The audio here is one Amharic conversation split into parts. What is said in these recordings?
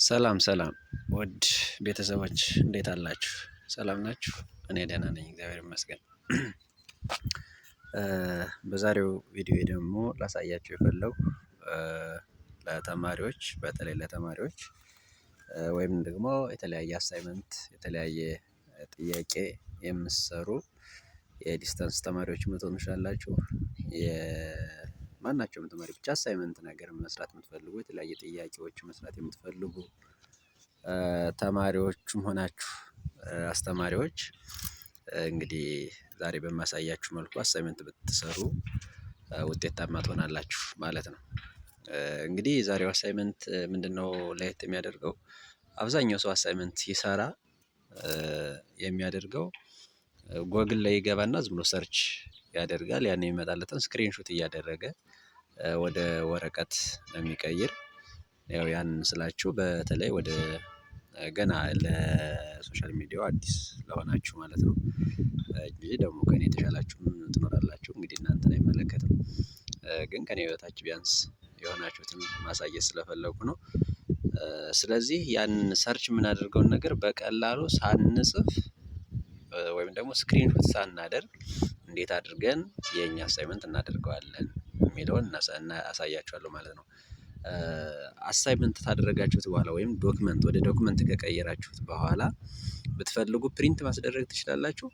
ሰላም ሰላም ውድ ቤተሰቦች እንዴት አላችሁ? ሰላም ናችሁ? እኔ ደህና ነኝ፣ እግዚአብሔር ይመስገን። በዛሬው ቪዲዮ ደግሞ ላሳያችሁ የፈለኩ ለተማሪዎች፣ በተለይ ለተማሪዎች ወይም ደግሞ የተለያየ assignment፣ የተለያየ ጥያቄ የምትሰሩ የ distance ተማሪዎች መሆን ትችላላችሁ። የማናቸውም ተማሪ ብቻ assignment ነገር መስራት የምትፈልጉ፣ የተለያየ ጥያቄዎች መስራት የምትፈልጉ ተማሪዎችም ሆናችሁ አስተማሪዎች፣ እንግዲህ ዛሬ በማሳያችሁ መልኩ assignment ብትሰሩ ውጤታማ ትሆናላችሁ ማለት ነው። እንግዲህ የዛሬው assignment ምንድነው ለየት የሚያደርገው? አብዛኛው ሰው assignment ሲሰራ የሚያደርገው ጎግል ላይ ይገባና ዝም ብሎ search ያደርጋል። ያን የሚመጣለትን screenshot እያደረገ ወደ ወረቀት ነው የሚቀይር። ያው ያንን ስላችሁ በተለይ ወደ ገና ለ social media ው አዲስ ለሆናችሁ ማለት ነው። እንጂ ደግሞ ከእኔ የተሻላችሁም ትኖራላችሁ፣ እንግዲህ እናንተን አይመለከትም። ግን ከእኔ በታች ቢያንስ የሆናችሁትን ማሳየት ስለፈለኩ ነው። ስለዚህ ያንን search የምናደርገውን ነገር በቀላሉ ሳንጽፍ ወይም ደግሞ screenshot ሳናደርግ እንዴት አድርገን የኛ assignment እናደርገዋለን የሚለውን አሳያችኋለሁ ማለት ነው። Assignment ካደረጋችሁት በኋላ ወይም document ወደ document ከቀየራችሁት በኋላ ብትፈልጉ print ማስደረግ ትችላላችሁ።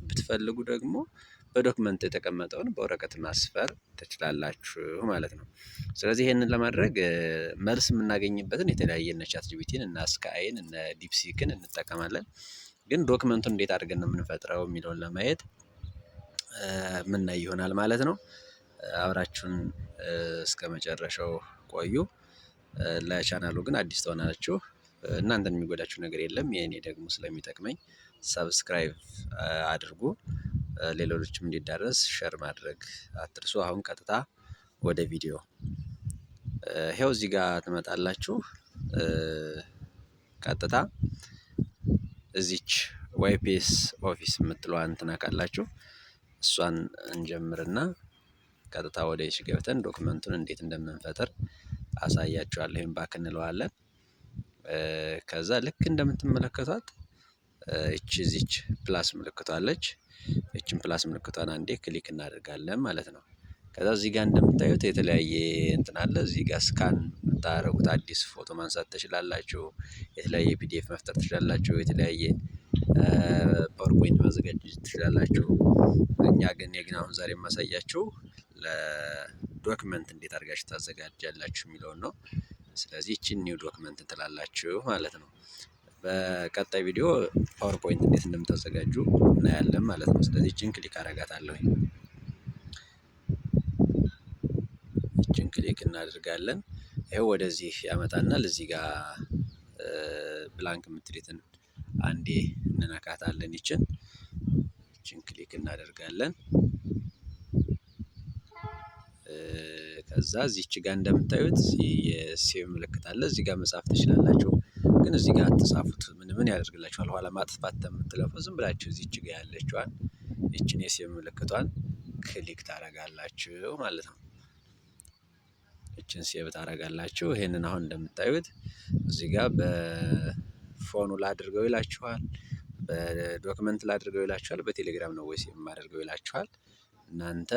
ብትፈልጉ ደግሞ በ document የተቀመጠውን በወረቀት ማስፈር ትችላላችሁ ማለት ነው። ስለዚህ ይሄንን ለማድረግ መልስ የምናገኝበትን የተለያየ እነ ChatGPT ን፣ እነ Ask.ai ን፣ እነ DeepSeek ን እንጠቀማለን። ግን document ኡን እንዴት አድርገን ነው የምንፈጥረው የሚለውን ለማየት የምናይ ይሆናል ማለት ነው። አብራችሁን እስከመጨረሻው ቆዩ። ለቻናሉ ግን አዲስ ከሆናችሁ እናንተን የሚጎዳችሁ ነገር የለም፣ የኔ ደግሞ ስለሚጠቅመኝ subscribe አድርጉ። ሌሎችም እንዲዳረስ share ማድረግ አትርሱ። አሁን ቀጥታ ወደ ቪዲዮ። ይኸው እዚህ ጋር ትመጣላችሁ። ቀጥታ እዚች WPS Office የምትለዋን ትነካላችሁ። እሷን እንጀምርና ቀጥታ ወደ ይች ገብተን document ኡን እንዴት እንደምንፈጥር አሳያችኋለሁ። ይሄን back እንለዋለን። ከዛ ልክ እንደምትመለከቷት እቺ እዚች plus ምልክቷ አለች። እቺን plus ምልክቷን አንዴ click እናደርጋለን ማለት ነው። ከዛ እዚህ ጋር እንደምታዩት የተለያየ እንትን አለ። እዚህ ጋር scan የምታደርጉት አዲስ ፎቶ ማንሳት ትችላላችሁ። የተለያየ PDF መፍጠር ትችላላችሁ። የተለያየ PowerPoint ማዘጋጀት ትችላላችሁ። እኛ ግን የግን አሁን ዛሬ የማሳያችሁ ለ document እንዴት አድርጋችሁ ታዘጋጃላችሁ የሚለውን ነው። ስለዚህ ይቺን new document ትላላችሁ ማለት ነው። በቀጣይ ቪዲዮ PowerPoint እንዴት እንደምታዘጋጁ እናያለን ማለት ነው። ስለዚህ ይቺን click አደርጋታለሁኝ። ይቺን click እናደርጋለን። ይኸው ወደዚህ ያመጣናል። እዚህ ጋር blank የምትሉትን አንዴ እንነካታለን። ይቺን click እናደርጋለን። ከዛ እዚች ጋር እንደምታዩት የ save ምልክት አለ። እዚህ ጋር መጻፍ ትችላላችሁ። ግን እዚህ ጋር አትጻፉት። ምን ምን ያደርግላችኋል? ኋላ ማጥፋት የምትለፉ ዝም ብላችሁ እዚች ጋር ያለችዋን ይቺን የ save ምልክቷን click ታደርጋላችሁ ማለት ነው። ይቺን save ታደርጋላችሁ። ይሄንን አሁን እንደምታዩት እዚህ ጋር በ phone ኑ ላድርገው ይላችኋል። በ document ላድርገው ይላችኋል። በቴሌግራም ነው ወይስ የማደርገው ይላችኋል። እናንተ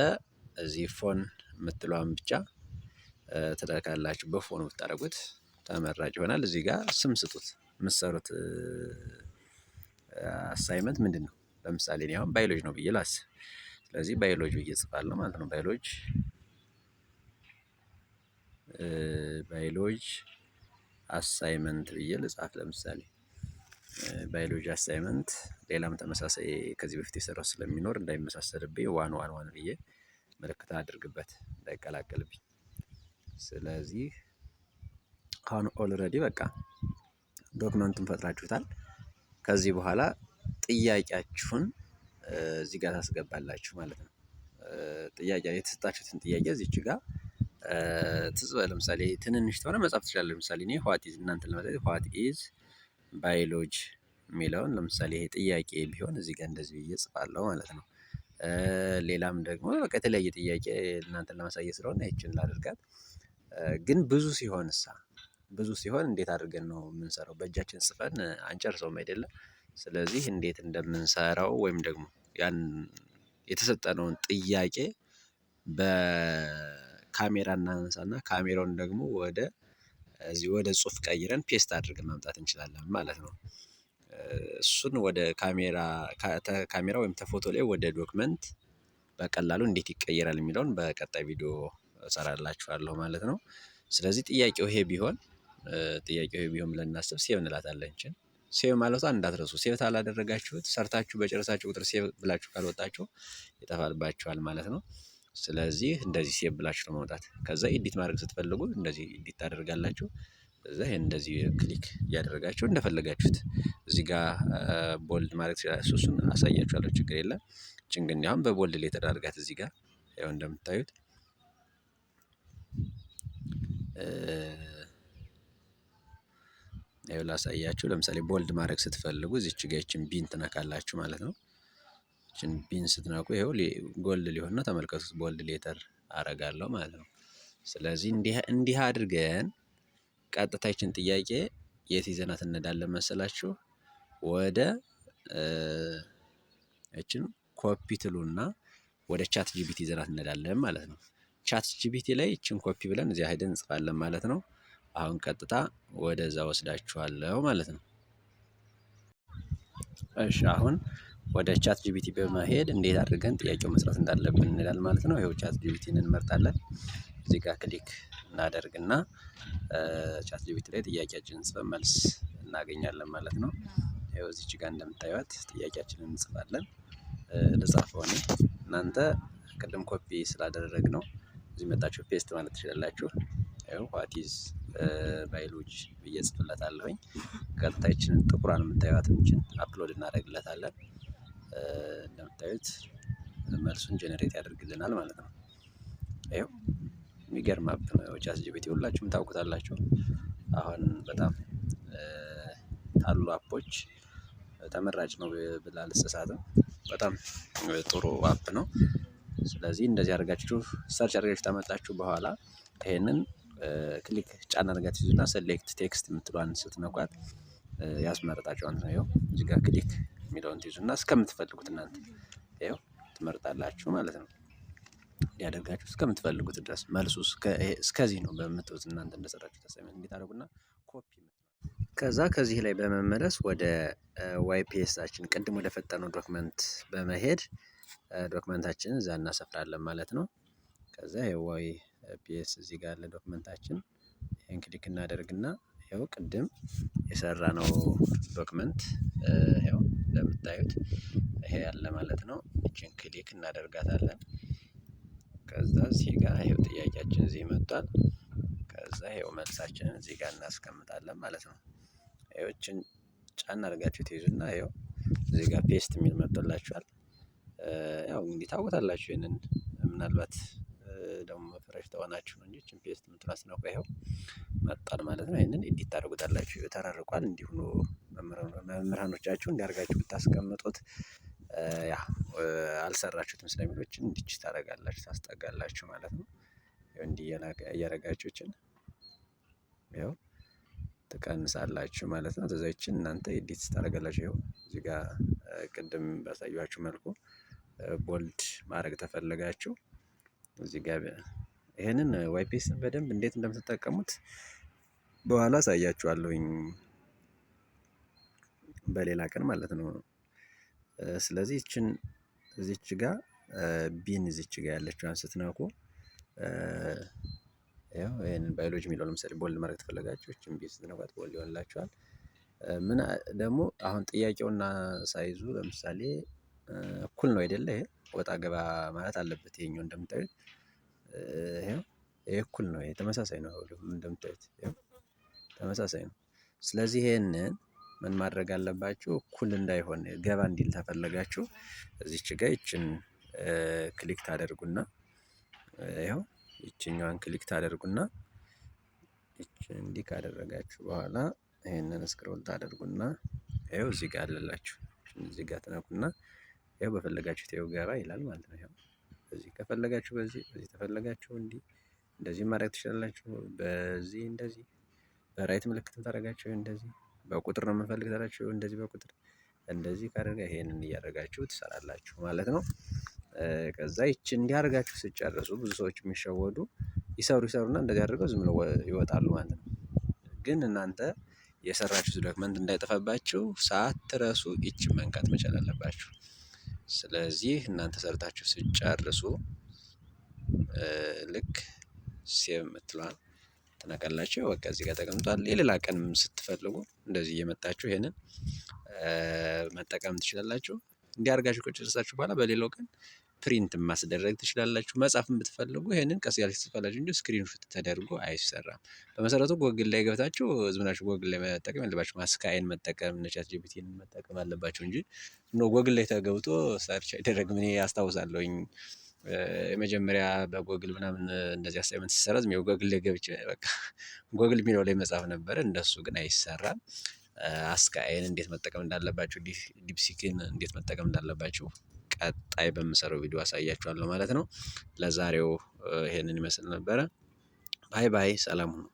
እዚህ phone የምትለዋን ብቻ ትነካላችሁ። በ phone ኑ ብታደርጉት ተመራጭ ይሆናል። እዚህ ጋር ስም ስጡት። የምትሰሩት assignment ምንድነው? ለምሳሌ እኔ አሁን ባዮሎጂ ነው ብዬ ላስብ። ስለዚህ ባዮሎጂ ብዬ እጽፋለሁ ማለት ነው። Biology assignment ብዬ ልጻፍ። ለምሳሌ biology assignment፣ ሌላም ተመሳሳይ ከዚህ በፊት የሰራው ስለሚኖር እንዳይመሳሰልብኝ one one one ብዬ ምልክት አድርግበት እንዳይቀላቀልብኝ። ስለዚህ አሁን already በቃ document ኡን ፈጥራችሁታል። ከዚህ በኋላ ጥያቄያችሁን እዚህ ጋር ታስገባላችሁ ማለት ነው። ጥያቄ የተሰጣችሁትን ጥያቄ እዚች ጋር ትጽፈ ለምሳሌ ትንንሽ ተሆነ መጻፍ ትችላለህ። ለምሳሌ እኔ what is፣ እናንተን ለማሳየት what is biology የሚለውን ለምሳሌ ይሄ ጥያቄ ቢሆን እዚህ ጋር እንደዚህ ብዬ እጽፋለሁ ማለት ነው። ሌላም ደግሞ በቃ የተለያየ ጥያቄ እናንተን ለማሳየት ስለሆነ ይቺን ላድርጋት። ግን ብዙ ሲሆንሳ ብዙ ሲሆን እንዴት አድርገን ነው የምንሰራው በእጃችን ጽፈን አንጨርሰውም አይደለ። ስለዚህ እንዴት እንደምንሰራው ወይም ደግሞ ያን የተሰጠነውን ጥያቄ በካሜራ እናነሳና ካሜራውን ደግሞ ወደ እዚህ ወደ ጽሁፍ ቀይረን ፔስት አድርገን ማምጣት እንችላለን ማለት ነው። እሱን ወደ ካሜራ ካሜራ ወይም ተፎቶ ላይ ወደ ዶክመንት በቀላሉ እንዴት ይቀየራል የሚለውን በቀጣይ ቪዲዮ እሰራላችኋለሁ ማለት ነው። ስለዚህ ጥያቄው ይሄ ቢሆን ጥያቄው ይሄ ቢሆን ብለን እናስብ save እንላታለን ይቺን save ማለቷን እንዳትረሱ save ካላደረጋችሁት ሰርታችሁ በጨረሳችሁ ቁጥር save ብላችሁ ካልወጣችሁ ይጠፋባችኋል ማለት ነው። ስለዚህ እንደዚህ save ብላችሁ ነው መውጣት ከዛ edit ማድረግ ስትፈልጉ እንደዚህ edit ታደርጋላችሁ። ከዛ ይሄን እንደዚህ click እያደረጋችሁ እንደፈለጋችሁት እዚህ ጋር bold ማድረግ እሱ እሱን አሳያችኋለሁ ችግር የለም። ይቺን ግን አሁን በ bold letter አድርጋት እዚህ ጋር ያው እንደምታዩት ይኸው ላሳያችሁ ለምሳሌ bold ማድረግ ስትፈልጉ እዚች ጋር ይቺን B ን ትነካላችሁ ማለት ነው። ይቺን B ን ስትነኩ ይኸው gold ሊሆን ነው ተመልከቱት bold letter አደርጋለሁ ማለት ነው። ስለዚህ እንዲህ እንዲህ አድርገን ቀጥታ ይቺን ጥያቄ የት ይዘናት እንሄዳለን መሰላችሁ? ወደ ይቺን ኮፒ ትሉና ወደ ChatGPT ይዘናት እንሄዳለን ማለት ነው። ChatGPT ላይ ይቺን ኮፒ ብለን እዚያ ሄደን እንጽፋለን ማለት ነው። አሁን ቀጥታ ወደዛ ወስዳችኋለሁ ማለት ነው። እሺ አሁን ወደ ChatGPT በመሄድ እንዴት አድርገን ጥያቄው መስራት እንዳለብን እንላለን ማለት ነው። ይኸው ChatGPT ን እንመርጣለን። እዚህ ጋር click እናደርግና ChatGPT ላይ ጥያቄያችንን ጽፈን መልስ እናገኛለን ማለት ነው። ይኸው እዚች ጋር እንደምታዩት ጥያቄያችንን እንጽፋለን። ልጻፈው እኔ እናንተ ቅድም ኮፒ ስላደረግነው እዚህ መጣችሁ paste ማለት ትችላላችሁ። ይኸው what is biology ብዬ ጽፍለታለሁኝ። ቀጥታ ይችንን ጥቁሯን የምታዩትን ይችን upload እናደርግለታለን። እንደምታዩት መልሱን generate ያደርግልናል ማለት ነው። ይኸው የሚገርም app ነው ChatGPT ሁላችሁም ታውቁታላችሁ። አሁን በጣም ካሉ app ኦች ተመራጭ ነው ብል አልሳሳትም። በጣም ጥሩ app ነው። ስለዚህ እንደዚህ አድርጋችሁ search አድርጋችሁ ታመጣችሁ በኋላ ይሄንን click ጫን አድርጋችሁ ትይዙና select text የምትለዋን ስትነኳት ያስመርጣችኋል። ይኸው እዚህ ጋር click የሚለውን ትይዙና እስከምትፈልጉት እናንተ ይኸው ትመርጣላችሁ ማለት ነው። እንዲያደርጋችሁ እስከምትፈልጉት ድረስ መልሱ እስከዚህ ነው በምትሉት እናንተ እንደሰራችሁት assignment እንዴት አደረጉና ኮፒ ከዛ ከዚህ ላይ በመመለስ ወደ YPS ኣችን ቅድም ወደ ፈጠነው document በመሄድ document ኣችንን እዛ እናሰፍራለን ማለት ነው። ከዛ YPS እዚህ ጋር ያለ document ኣችን ይሄን click እናደርግና ይኸው ቅድም የሰራነው document ይኸው እንደምታዩት ይሄ ያለ ማለት ነው። ይቺን click እናደርጋታለን። ከዛ እዚህ ጋር ይኸው ጥያቄያችን እዚህ መጥቷል። ከዛ ይኸው መልሳችንን እዚህ ጋር እናስቀምጣለን ማለት ነው። ይኸው ይቺን ጫን አድርጋችሁ ትይዙና ይኸው እዚህ ጋር paste የሚል መጥቶላችኋል። ያው እንግዲህ ታውቁታላችሁ ይሄንን ምናልባት ደግሞ fresh ተሆናችሁ ነው እንጂ ይቺን paste የምትለዋን ስትነኩ ይኸው መጣል ማለት ነው። ይሄንን edit ታደርጉታላችሁ ተራርቋል እንዲሁ ነው። መምህራኖቻችሁ እንዲህ አድርጋችሁ ብታስቀምጡት ያ አልሰራችሁትም ስለሚሉ ይቺን እንዲች ታደርጋላችሁ ታስጠጋላችሁ ማለት ነው። እንዲህ እያደረጋችሁ ይቺን ይኸው ትቀንሳላችሁ ማለት ነው። ከዛ ይቺን እናንተ edit ታደርጋላችሁ። ይኸው እዚህ ጋር ቅድም ባሳየኋችሁ መልኩ bold ማድረግ ተፈለጋችሁ እዚህ ጋር ይሄንን YPS ን በደንብ እንዴት እንደምትጠቀሙት በኋላ አሳያችኋለሁኝ። በሌላ ቀን ማለት ነው። ስለዚህ ይቺን እዚች ጋር B ን እዚች ጋር ያለችዋን ስትነኩ ያው ይሄንን ባዮሎጂ የሚለው ለምሳሌ bold ማድረግ ከፈለጋችሁ ይቺን B ስትነኳት bold ይሆንላችኋል። ምን ደግሞ አሁን ጥያቄውና size ኡ ለምሳሌ እኩል ነው አይደለ ይሄ ወጣ ገባ ማለት አለበት። ይሄኛው እንደምታዩት ይሄው ይሄ እኩል ነው። ይሄ ተመሳሳይ ነው። እንደምታዩት ይሄው ተመሳሳይ ነው። ስለዚህ ይሄንን ምን ማድረግ አለባችሁ? እኩል እንዳይሆን ገባ እንዲል ተፈለጋችሁ እዚች ጋር ይቺን click ታደርጉና ይኸው ይቺኛዋን click ታደርጉና ይቺን እንዲህ ካደረጋችሁ በኋላ ይሄንን scroll ታደርጉና ይኸው እዚህ ጋር አለላችሁ እዚህ ጋር ትነኩና ይኸው በፈለጋችሁት ይኸው ገባ ይላል ማለት ነው። ይኸው በዚህ ከፈለጋችሁ በዚህ በዚህ ተፈለጋችሁ እንዲህ እንደዚህ ማድረግ ትችላላችሁ። በዚህ እንደዚህ በ right ምልክት ታደርጋችሁ እንደዚህ በቁጥር ነው የምንፈልግ ታላችሁ እንደዚህ በቁጥር እንደዚህ ካደረገ ይሄንን እያደረጋችሁ ትሰራላችሁ ማለት ነው። ከዛ ይቺን እንዲህ አድርጋችሁ ስትጨርሱ ብዙ ሰዎች የሚሸወዱ ይሰሩ ይሰሩና እንደዚህ አድርገው ዝም ብለው ይወጣሉ ማለት ነው። ግን እናንተ የሰራችሁት ዶክመንት እንዳይጠፋባችሁ ሳትረሱ ይቺን መንካት መቻል አለባችሁ። ስለዚህ እናንተ ሰርታችሁ ስትጨርሱ ልክ save የምትለዋን ትነካላችሁ። በቃ እዚህ ጋር ተቀምጧል። የሌላ ቀንም ስትፈልጉ እንደዚህ እየመጣችሁ ይሄንን መጠቀም ትችላላችሁ። እንዲህ አድርጋችሁ ከጨረሳችሁ በኋላ በሌላው ቀን print ማስደረግ ትችላላችሁ። መጻፍም ብትፈልጉ ይሄንን ቀስ እያላችሁ ትጽፋላችሁ እንጂ screenshot ተደርጎ አይሰራም። በመሰረቱ ጎግል ላይ ገብታችሁ ዝም ብላችሁ ጎግል ላይ መጠቀም የለባችሁም። Ask AI ን መጠቀም እነ ChatGPT ን መጠቀም አለባችሁ እንጂ no ጎግል ላይ ተገብቶ search አይደረግም። እኔ አስታውሳለሁኝ። የመጀመሪያ በጎግል ምናምን እንደዚህ assignment ሲሰራ ዝም ብዬ ጎግል ላይ ገብቼ በቃ ጎግል የሚለው ላይ መጻፍ ነበረ እንደሱ ግን አይሰራም። Ask AI ን እንዴት መጠቀም እንዳለባችሁ DeepSeek ን እንዴት መጠቀም እንዳለባችሁ ቀጣይ በምሰራው ቪዲዮ አሳያችኋለሁ ማለት ነው። ለዛሬው ይሄንን ይመስል ነበረ። Bye bye ሰላም ሁኑ።